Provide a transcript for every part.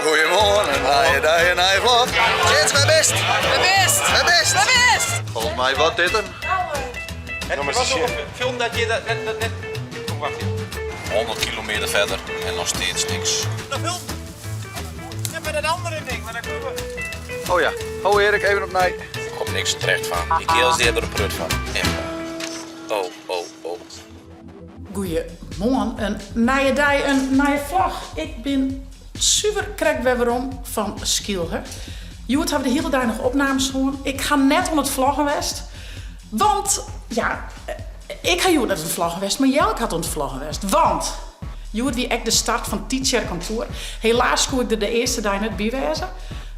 Goeiemoarn, in nije dei, in nije vlog. Tsjits, wêr bist? Wêr bist? Wêr bist? Wêr bist? Folgens my wat dit him. Het was ook een film dat je dat net, net, net... Oh, wacht even. 100 kilometer verder en nog steeds niks. Nog hulp! Ja, maar dat andere ding, maar dan kunnen we... Oh ja, ho Erik, even opnij. Er komt niks terecht van. Die kerels die hebben er een prut van. Echt waar. Oh, oh, oh. Goeiemoarn, in nije dei, in nije vlog. Ik bin suver krekt wer werom fan Skylge. Hjoed ha we de hiele dei noch opnames hân. Ik ha net oan it vloggen west, want ja, ik ha hjoed net oan it vloggen west, mar Jelke hat oan it vloggen west. Want hjoed wie ek de start fan Tytsjerk on Tour. Helaas koe ik der de earste dei net by wêze.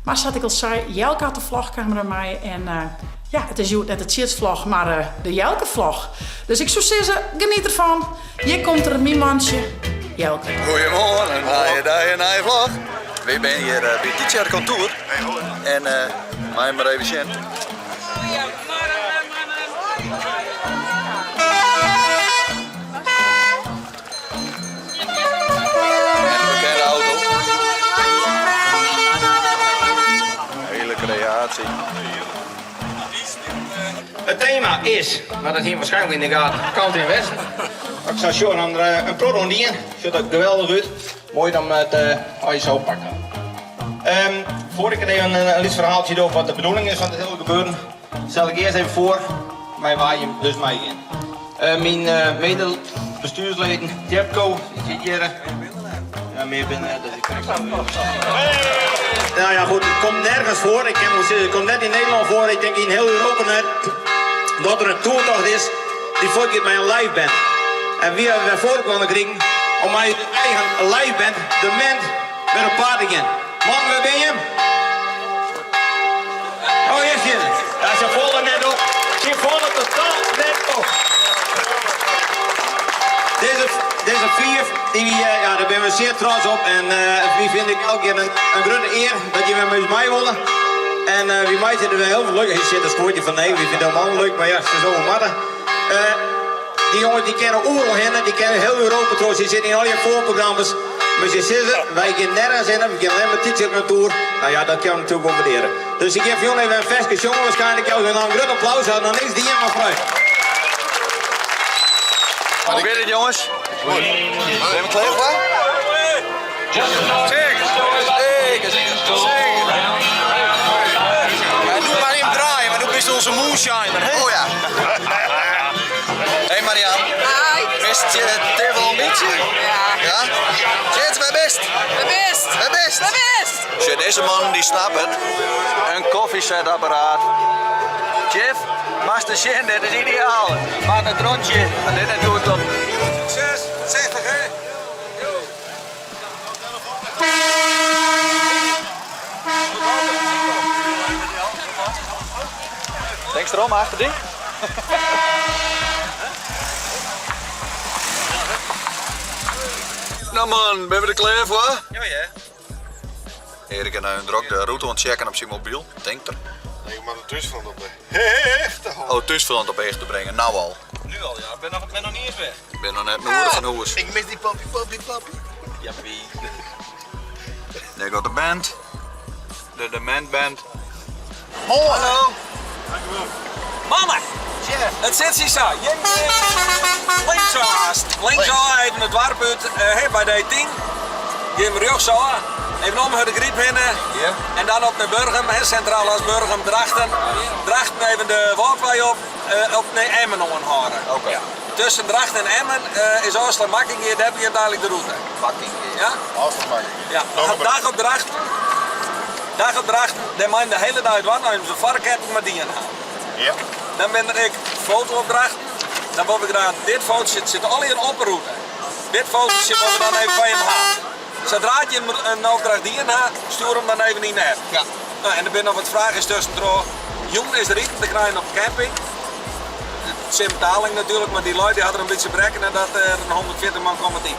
Mar sa't ik al sei, Jelke hat de vlogkamera mei en ja, it is hjoed net de Tsjitsvlog, mar de Jelke-vlog. Dus ik soe sizze, geniet derfan. Hjir komt er, myn mantsje, Jelke. Goeiemoarn, in nije dei, in nije vlog. Wy binne hjir by Tytsjerk on Tour en mei mar even sjen. Bekende auto. Hele creatie. Het thema is, maar dat hier waarschijnlijk in de gaten, country en western. Ik zou sjoen aan een proto dien, ziet er geweldig uit. Mooi dan het uh, je zo pakken. Voor ik het even een lief verhaaltje doe wat de bedoeling is van het hele gebeuren, stel ik eerst even voor mij waar je dus mee in. Mijn medebestuursleden, Tjepko, die zit hier. Ja, meer binnen, dat ik Nou ja, goed, het komt nergens voor. Ik heb zeggen, het komt net in Nederland voor. Ik denk in heel Europa net. Dat er een toertocht is die voortgaat met een live band. En wie hebben we voor konden krijgen om mijn eigen live band, de Ment, met een paard te gaan. Man, waar ben je? Oh, hier zit ze. Ja, ze vallen net op. Ze vallen totaal net op. Deze vier, die, ja, daar ben we zeer trots op. En die vind ik elke keer een grote eer dat je met mij mee willen. En wie mij zitten we heel veel leuk. Hier zit een spoortje van nee, wie vindt het helemaal leuk, maar ja, ze zijn zo matten. Die jongens die kennen overal heen, die kennen heel Europa trouwens, die zitten in al je voorprogramma's. Maar ze zeggen, wij gaan nergens in, we gaan alleen maar Tytsjerk naartoe. Nou ja, dat kan ik natuurlijk wel waarderen. Dus ik geef jullie even een verse jongen waarschijnlijk. Ik een groot applaus, had nog niks die maar vooruit. Hoe gaat het jongens? Zijn we klaar voor? Zeker! Zeker, zeker! Ja, doe maar even draaien, maar nu bist onze moonshiner, hè? Oh ja. Hey Marianne. Hi. Wist je het wel een beetje? Ja. Ja? Zit bij best? Wêr bist? Wêr bist? Wêr bist? Zit deze man die snapt het. Een koffiezetapparaat. Jeff, Master Shin, dit is ideaal. Maak een rondje. En dit is goed op. Succes, voorzichtig hè? Denk erom achter die? Nou man, ben we er klaar voor? Ja, ja. Erik en hun drok de route aan het checken op zijn mobiel, denkt er. Nee, maar de tussenstand op de hechte Oh, tussenstand op echt te brengen, nou al. Nu al, ja. Ik ben nog niet eens weg. Ik ben nog net noorden van huis. Ik mis die papi, papi, papi. Jappie. Daar gaat de band. De Dement Band. Mooi. Hallo. Mannen! Het zit hier zo. Links haast. Links al even het dorp uit, hey, bij de 10. Jim rechts zo. Even om de griep heen. Ja. En dan op naar Burgum, hè, centraal als Burgum, Drachten. Drachten even de Wâldwei op, op naar Emmen aanhouden. Oké. Ja. Tussen Drachten en Emmen is Oosterland Makkingeer, daar heb je uiteindelijk de route. Makkingeer. Ja? Afgemaakt. Ja. Dag op Drachten. Dag op Drachten, daar mag je de hele dag uit wandelen, om zijn varkentje maar die aan. Ja. Dan ben er ik fotoopdrachten. Dan wil ik graag dit foto zit, zit al in op route. Dit foto zit we dan even bij hem gaan. Zodra je een opdracht die in hebt, stuur hem dan even in de app. Ja. Nou, en er zijn nog wat vragen tussendoor. Jong is er eten te krijgen op de camping. Het is betaling natuurlijk, maar die lui die hadden een beetje brekken en dat er een 140 man kwam het in.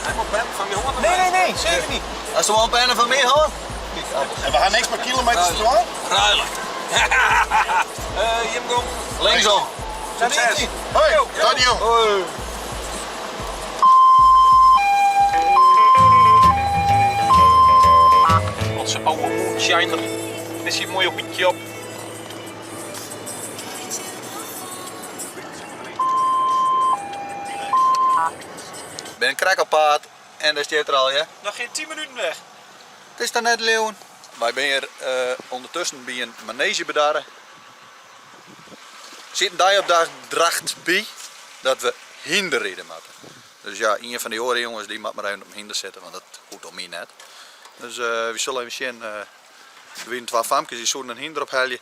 Helemaal pen van die 100 Nee, nee, nee, zeker niet. Als er wel een pen van meer hoor. En we gaan niks meer kilometers te doen? Ruilen. Jim Gong. Linksom. Succes. Hoi, tot jong. Hoi. Shiner. Is hier moai hoedje op. Ben krekt op paad en dêr stiet er al, ja. Noch gjin 10 minuten weg. It is dan net leauwen. Wy binne hjir ûndertusken by in maneezje bedarre. Sit in dei op dag dracht by dat we hynderride moatte. Dus ja, ien fan dy oare jonges dy moat mar even op in hynder sitte, want dat hoecht om my net. Dus wy sille even sjen. Der wienen twa famkes dy soenen in hynder ophelje.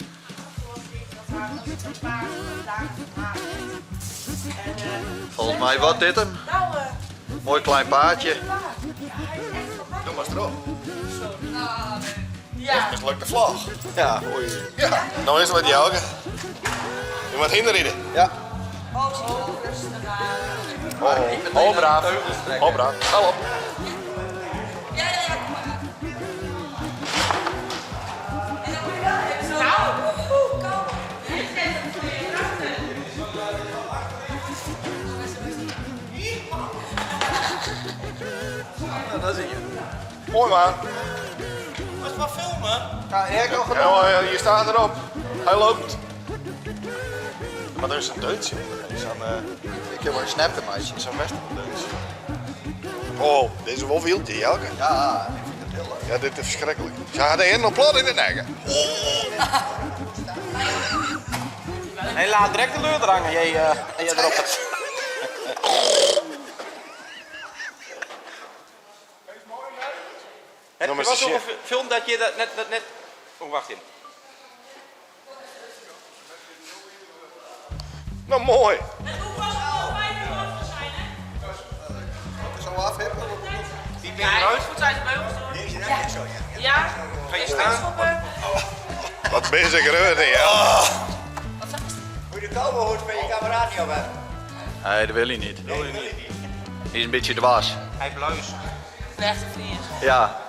Folgens my wat dit him. Moai klein paadje. Doe mar troch. Ja. Mislukte vlog. Ja, oei. Ja, no is it wat Jelke. Je moat hynderride. Ja. Oh, braaf. Oh, braaf. Hou op. Dat zie je. Mooi man. Wat maar filmen? Ja, ik al gedaan. Ja, je staat erop. Hij loopt. Maar er is een deuntje onder. Zo'n Ik heb wel een snap meisje. zo'n western deuntje. Oh, deze is wel wild, Jelke. Ja, ik vind het heel leuk. Ja, dit is verschrikkelijk. Ze hadden helemaal plat in de nek. Hij laat direct de leur hangen, jij, en jij erop. Het Nou, maar was ze ook een shit. film dat je dat net... Oh, wacht even. Nou, mooi. Zo afhippen. Die ben eruit. Goed zijn ze bij ons hoor. Ja. Ga je staan? Wat ben je gerund, hè? Ja. Moet je de cowboyhoed van je kameraad niet op hebben? Nee, dat wil hij niet. Hij is een beetje dwaas. Hij heeft luis. Slechte vriend. Ja.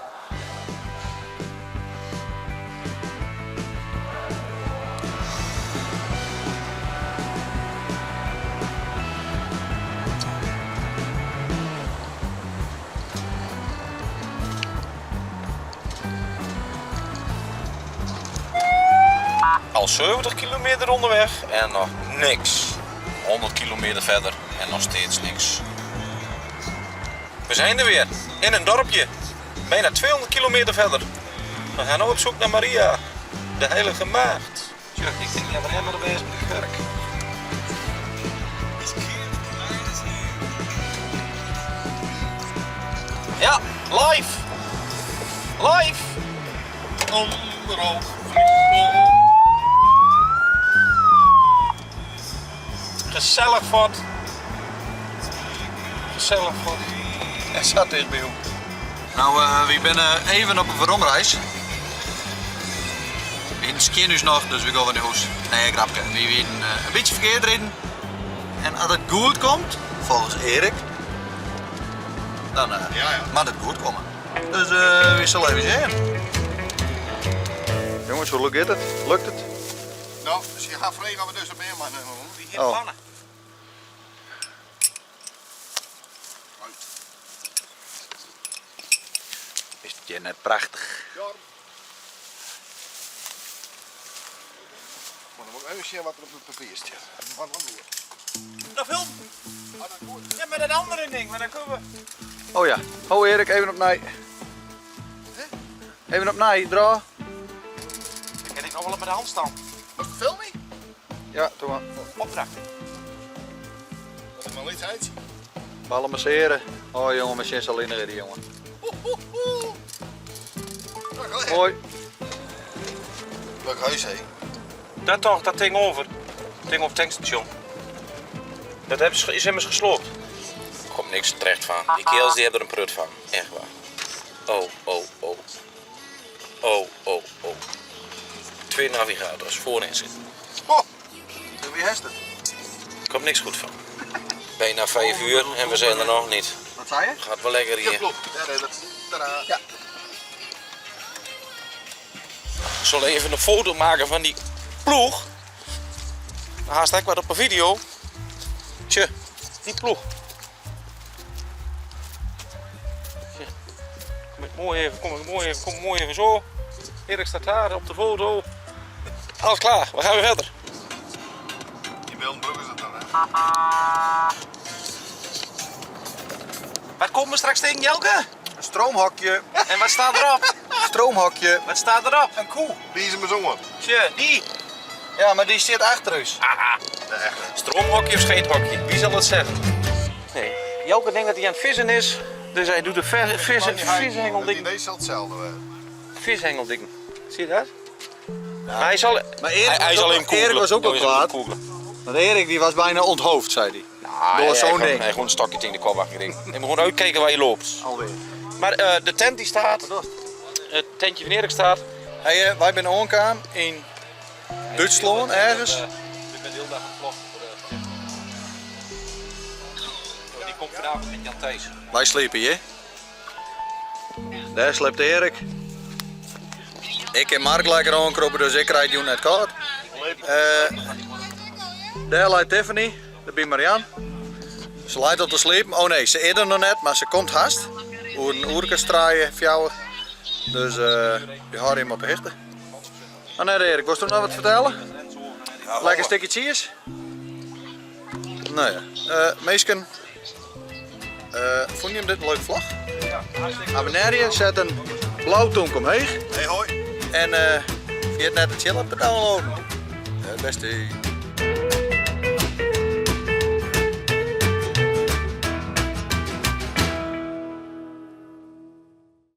Al 70 kilometer onderweg en nog niks. 100 kilometer verder en nog steeds niks. We zijn er weer, in een dorpje. Bijna 200 kilometer verder. We gaan nu op zoek naar Maria, de heilige maagd. Tja, ik denk dat we helemaal erbij is met de kerk. Ja, live! Live! Onderhoog. Gezellig wat. Gezellig wat. En zat is bij jou. Nou, we zijn even op een veromreis. We skiën dus nog, dus we gaan weer naar huis. Nee, grapje. We zijn een beetje verkeerd rijden. En als het goed komt, volgens Erik, dan Ja, ja. mag het goed komen. Dus we zullen even zien. Jongens, hoe lukt het? Lukt het? Nou, ze gaan vragen of we dus op meer maar Wie heeft Oh. plannen? Is het hier net prachtig? Ja. Maar dan moet ik even zien wat er op het papier staat. Wat dan weer? Dat film. Ja, met dat andere ding, maar dan kunnen we... Oh ja. Oh Erik, even opnieuw. Even opnieuw, draai. Dan kan ik nog wel met de hand staan. Was het film niet? Ja, doe maar. Opdracht. Dat is maar iets uitzien. Ballen masseren. Oh jongen, mijn zin zal inrijden, jongen. Mooi. Leuk huis, hè? Dat toch, dat ding over. Ding op het tankstation. Dat hebben ze, is immers gesloopt. Er komt niks terecht van. Die kerels die hebben er een prut van. Echt waar. Oh, oh, oh. Oh, oh, oh. 2 navigators voorin zitten. Oh, Wie heeft het? Er komt niks goed van. Bijna 5 uur en we zijn er nog niet. Wat zei je? Gaat wel lekker ja, hier. klopt. Ja, nee, dat... Tadaa. Ja. Ik zal even een foto maken van die ploeg. Haast ik wat op een video. Tje, die ploeg. Tje. Kom ik mooi even, kom ik mooi even, kom ik mooi even zo. Erik staat daar op de foto. Alles klaar, we gaan weer verder. Die beelden broeken ze dan, hè? Wat komen we straks tegen, Jelke? Een stroomhokje. En wat staat erop? Stroomhokje. Wat staat erop? Een koe. Die is hem zongen. Tje, die. Ja, maar die zit achter ons. De echte. Stroomhokje of scheethokje? Wie zal het zeggen? Nee. Jelke denkt dat hij aan het vissen is. Dus hij doet de vis, vishengelding. Het idee zal hetzelfde zijn. Vishengelding. Zie je dat? Maar hij zal, Maar Erik hij, hij was zal ook- hem googlen. Erik was ook al Hij zal hem kwaad. googlen. Want Erik die was bijna onthoofd, zei hij. Nou, Door hij- zo'n hij gewoon- ding. Hij gewoon een stokje tegen de kop aangekregen. Je moet gewoon uitkijken waar je loopt. Alweer. Maar de tent die staat. Het tentje van Erik staat. Hey, wij zijn aangekomen in Duitsland ergens. Ik ben de hele dag aan het vloggen voor de Die komt vanavond met Jan Thijs. Wij sliepen hier. Daar slaapt Erik. Ik en Mark lekker aankroppen, dus ik rijd jou net koud. Daar lijkt Tiffany, daar bij Marianne. Ze lijkt al te sliepen. Oh nee, ze is er nog net, maar ze komt haast. Oer een oerke straaien, fjouwer. Dus die houden hem op de hichte. Ah nee Erik, was er nog wat vertellen? Lekker stukje cheese? Nou ja, meesken, vond je hem dit een leuk vlog? Abonneer je, zet een blauw tonk omheen. Hey, hoi. En vergeet net de chill app te downloaden. Beste.